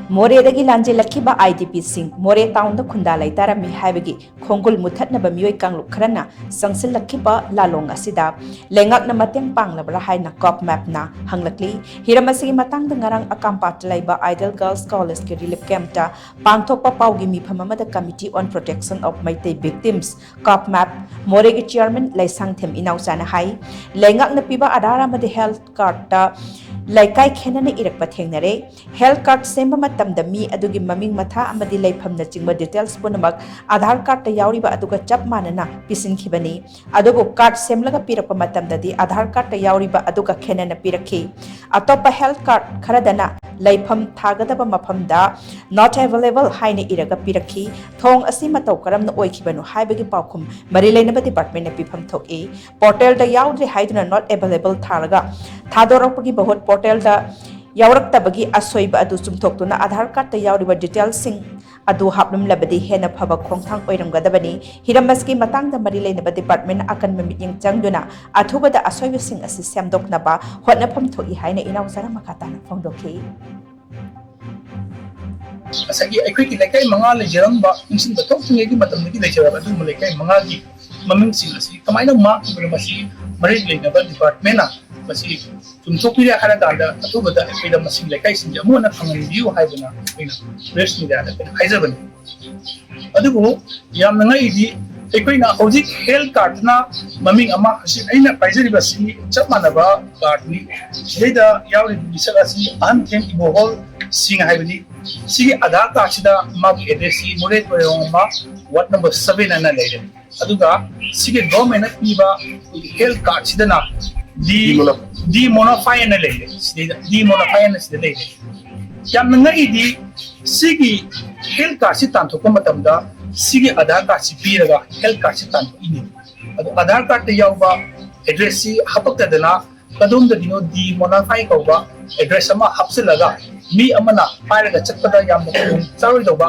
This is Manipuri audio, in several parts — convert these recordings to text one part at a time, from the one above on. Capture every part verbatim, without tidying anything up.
ꯃꯣꯔꯦꯗꯒꯤ ꯂꯥꯟꯖꯦꯜꯂꯛꯈꯤꯕ ꯑꯥꯏ ꯗꯤ ꯄꯤꯁꯤꯡ ꯃꯣꯔꯦ ꯇꯥꯎꯟꯗ ꯈꯨꯟꯗꯥ ꯂꯩꯇꯥꯔꯝꯃꯤ ꯍꯥꯏꯕꯒꯤ ꯈꯣꯡꯒꯨꯜ ꯃꯨꯊꯠꯅꯕ ꯃꯤꯑꯣꯏ ꯀꯥꯡꯂꯨꯞ ꯈꯔꯅ ꯆꯪꯁꯤꯜꯂꯛꯈꯤꯕ ꯂꯥꯂꯣꯡ ꯑꯁꯤꯗ ꯂꯩꯉꯥꯛꯅ ꯃꯇꯦꯡ ꯄꯥꯡꯂꯕ꯭ꯔꯥ ꯍꯥꯏꯅ ꯀꯣꯞ ꯃꯦꯞꯅ ꯍꯪꯂꯛꯂꯤ꯫ ꯍꯤꯔꯝ ꯑꯁꯤꯒꯤ ꯃꯇꯥꯡꯗ ꯉꯔꯥꯡ ꯑꯀꯥꯝꯄꯥꯠꯇ ꯂꯩꯕ Ideal Girls Collegeꯀꯤ relief campꯇ ꯄꯥꯡꯊꯣꯛꯄ ꯄꯥꯎꯒꯤ ꯃꯤꯐꯝ ꯑꯃꯗ Committee on Protection of Meitei Victims, cope map, ꯃꯣꯔꯦꯒꯤ chairman ꯂꯩꯁꯥꯡꯊꯦꯝ ꯏꯅꯥꯎꯆꯥꯅ ꯍꯥꯏ, ꯂꯩꯉꯥꯛꯅ ꯄꯤꯕ ꯑꯙꯥꯔ ꯑꯃꯗꯤ health cardꯇ ꯂꯩꯀꯥꯏ ꯈꯦꯟꯅꯅ ꯏꯔꯛꯄ ꯊꯦꯡꯅꯔꯦ꯫ Health card ꯁꯦꯝꯕ ꯃꯇꯝꯗ ꯃꯤ ꯑꯗꯨꯒꯤ ꯃꯃꯤꯡ ꯃꯊꯥ ꯑꯃꯗꯤ ꯂꯩꯐꯝꯅꯆꯤꯡꯕ details ꯄꯨꯝꯅꯃꯛ ꯑꯙꯥꯔ cardꯇ ꯌꯥꯎꯔꯤꯕ ꯑꯗꯨꯒ ꯆꯞ ꯃꯥꯟꯅꯅ ꯄꯤꯁꯤꯟꯈꯤꯕꯅꯤ꯫ ꯑꯗꯨꯕꯨ card ꯁꯦꯝꯂꯒ ꯄꯤꯔꯛꯄ ꯃꯇꯝꯗꯗꯤ ꯑꯙꯥꯔ cardꯇ ꯌꯥꯎꯔꯤꯕ ꯑꯗꯨꯒ ꯈꯦꯟꯅꯅ ꯄꯤꯔꯛꯈꯤ꯫ ꯑꯇꯣꯞꯄ health card ꯈꯔꯗꯅ ꯂꯩꯐꯝ ꯊꯥꯒꯗꯕ ꯃꯐꯝꯗ not available ꯍꯥꯏꯅ ꯏꯔꯒ ꯄꯤꯔꯛꯈꯤ꯫ ꯊꯧꯑꯣꯡ ꯑꯁꯤ ꯃꯇꯧ ꯀꯔꯝꯅ ꯑꯣꯏꯈꯤꯕꯅꯣ ꯍꯥꯏꯕꯒꯤ ꯄꯥꯎꯈꯨꯝ ꯃꯔꯤ ꯂꯩꯅꯕ departmentꯅ ꯄꯤꯐꯝ ꯊꯣꯛꯏ꯫ Portalꯗ ꯌꯥꯎꯗ꯭ꯔꯦ ꯍꯥꯏꯗꯨꯅ not available ꯊꯥꯔꯒ ꯊꯥꯗꯣꯔꯛꯄꯒꯤ ꯃꯍꯨꯠ portalꯗ ꯌꯥꯎꯔꯛꯇꯕꯒꯤ ꯑꯁꯣꯏꯕ ꯑꯗꯨ ꯆꯨꯝꯊꯣꯛꯇꯨꯅ ꯑꯙꯥꯔ cardꯇ ꯌꯥꯎꯔꯤꯕ detailsꯁꯤꯡ ꯑꯗꯨ ꯍꯥꯞꯂꯝꯂꯕꯗꯤ ꯍꯦꯟꯅ ꯐꯕ ꯈꯣꯡꯊꯥꯡ ꯑꯣꯏꯔꯝꯒꯗꯕꯅꯤ꯫ ꯍꯤꯔꯝ ꯑꯁꯤꯒꯤ ꯃꯇꯥꯡꯗ ꯃꯔꯤ ꯂꯩꯅꯕ department ꯑꯀꯟꯕ ꯃꯤꯠꯌꯦꯡ ꯆꯪꯗꯨꯅ ꯑꯊꯨꯕꯗ ꯑꯁꯣꯏꯕꯁꯤꯡ ꯑꯁꯤ ꯁꯦꯝꯗꯣꯛꯅꯕ ꯍꯣꯠꯅꯐꯝ ꯊꯣꯛꯏ ꯍꯥꯏꯅ ꯏꯅꯥꯎꯆꯥꯅ ꯃꯈꯥ ꯇꯥꯅ ꯐꯣꯡꯗꯣꯛꯈꯤ꯫ ꯉꯁꯥꯏꯒꯤ ꯑꯩꯈꯣꯏꯒꯤ ꯂꯩꯀꯥꯏ ꯃꯉꯥ ꯂꯩꯖꯔꯝꯕ, ꯅꯤꯡꯁꯤꯡꯕ ꯊꯣꯛꯇ꯭ꯔꯤꯉꯩꯒꯤ ꯃꯇꯝꯗꯒꯤ ꯂꯩꯖꯔꯕ ꯑꯗꯨꯒꯨꯝꯕ ꯂꯩꯀꯥꯏ ꯃꯉꯥꯒꯤ ꯃꯃꯤꯡꯁꯤꯡ ꯑꯁꯤ ꯀꯃꯥꯏꯅ ꯃꯥꯡꯈꯤꯕꯅꯣ, ꯃꯁꯤ ꯃꯔꯤ ꯂꯩꯅꯕ departmentꯅ ꯃꯁꯤ ꯆꯨꯝꯊꯣꯛꯄꯤꯔꯦ ꯍꯥꯏꯔ ꯀꯥꯟꯗ ꯑꯊꯨꯕꯗ ꯑꯩꯈꯣꯏꯗ ꯃꯁꯤꯡ ꯂꯩꯀꯥꯏꯁꯤꯡꯁꯦ ꯑꯃꯨꯛ ꯍꯟꯅ ꯐꯪꯍꯟꯕꯤꯌꯨ ꯍꯥꯏꯗꯅ ꯑꯩꯈꯣꯏꯅ press mediaꯗ ꯑꯩꯈꯣꯏꯅ ꯍꯥꯏꯖꯕꯅꯤ꯫ ꯑꯗꯨꯕꯨ ꯌꯥꯝꯅ ꯉꯛꯏꯗꯤ, ꯑꯩꯈꯣꯏꯅ ꯍꯧꯖꯤꯛ health cardꯇꯨꯅ ꯃꯃꯤꯡ ꯑꯃ, ꯍꯧꯖꯤꯛ ꯑꯩꯅ ꯄꯥꯏꯖꯔꯤꯕꯁꯤ ꯆꯞ ꯃꯥꯟꯅꯕ cardꯅꯤ꯫ ꯁꯤꯗꯩꯗ ꯌꯥꯎꯔꯤꯕ ꯃꯤꯁꯛ ꯑꯁꯤ ꯑꯍꯟꯊꯦꯝ ꯏꯕꯣꯍꯣꯜ ꯁꯤꯡ ꯍꯥꯏꯕꯅꯤ꯫ ꯁꯤꯒꯤ ꯑꯙꯥꯔ cardꯁꯤꯗ ꯃꯥꯒꯤ addressꯁꯤ ꯃꯣꯔꯦ ꯇꯣꯏꯔꯣꯡ ꯑꯃ, ward number seven ꯑꯅ ꯂꯩꯔꯦ꯫ ꯑꯗꯨꯒ ꯁꯤꯒꯤ governmentꯅ ꯄꯤꯕ ꯑꯩꯈꯣꯏꯒꯤ health cardꯁꯤꯗꯅ ꯗꯤ ꯗꯤ ꯃꯣꯅꯣꯐꯥꯏ ꯑꯅ ꯂꯩꯔꯦ꯫ ꯁꯤꯗꯩꯗ ꯗꯤ ꯃꯣꯅꯣꯐꯥꯏ ꯑꯅ ꯁꯤꯗ ꯂꯩꯔꯦ꯫ ꯌꯥꯝꯅ ꯉꯛꯏꯗꯤ, ꯁꯤꯒꯤ health cardꯁꯤ ꯇꯥꯟꯊꯣꯛꯄ ꯃꯇꯝꯗ ꯁꯤꯒꯤ ꯑꯙꯥꯔ cardꯁꯤ ꯄꯤꯔꯒ health cardꯁꯤ ꯇꯥꯟꯊꯣꯛꯏꯅꯤ꯫ ꯑꯗꯣ ꯑꯙꯥꯔ cardꯇ ꯌꯥꯎꯕ addressꯁꯤ ꯍꯥꯄꯛꯇꯗꯅ ꯀꯗꯣꯝꯗꯒꯤꯅꯣ ꯗꯤ ꯃꯣꯅꯣꯐꯥꯏ ꯀꯧꯕ address ꯑꯃ ꯍꯥꯞꯆꯤꯜꯂꯒ ꯃꯤ ꯑꯃꯅ ꯄꯥꯏꯔꯒ ꯆꯠꯄꯗ ꯌꯥꯝꯅ ꯈꯨꯗꯣꯡ ꯆꯥꯔꯣꯏꯗꯧꯕ꯫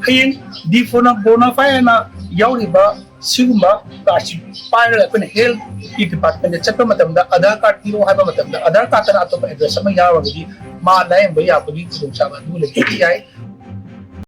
ꯍꯌꯦꯡ ꯗꯤ ꯐꯣꯅ-, ꯃꯣꯅꯣꯐꯥꯏ ꯑꯅ ꯌꯥꯎꯔꯤꯕ ꯁꯤꯒꯨꯝꯕ ꯀꯥꯔꯠꯁꯤ ꯄꯥꯏꯔꯒ ꯑꯩꯈꯣꯏꯅ ꯍꯦꯜꯊꯀꯤ ꯗꯤꯄꯥꯔꯠꯃꯦꯟꯗ ꯆꯠꯄ ꯃꯇꯝꯗ ꯑꯙꯥꯔ ꯀꯥꯔꯠ ꯄꯤꯔꯛꯑꯣ ꯍꯥꯏꯕ ꯃꯇꯝꯗ ꯑꯙꯥꯔ ꯀꯥꯔꯠꯇꯅ ꯑꯇꯣꯞꯄ ꯑꯦꯗ꯭ꯔꯦꯁ ꯑꯃ ꯌꯥꯎꯔꯒꯗꯤ ꯃꯥ ꯂꯥꯌꯦꯡꯕ ꯌꯥꯕꯒꯤ ꯈꯨꯗꯣꯡꯆꯥꯕ ꯑꯗꯨ ꯂꯩꯕꯗꯤ ꯌꯥꯏ꯫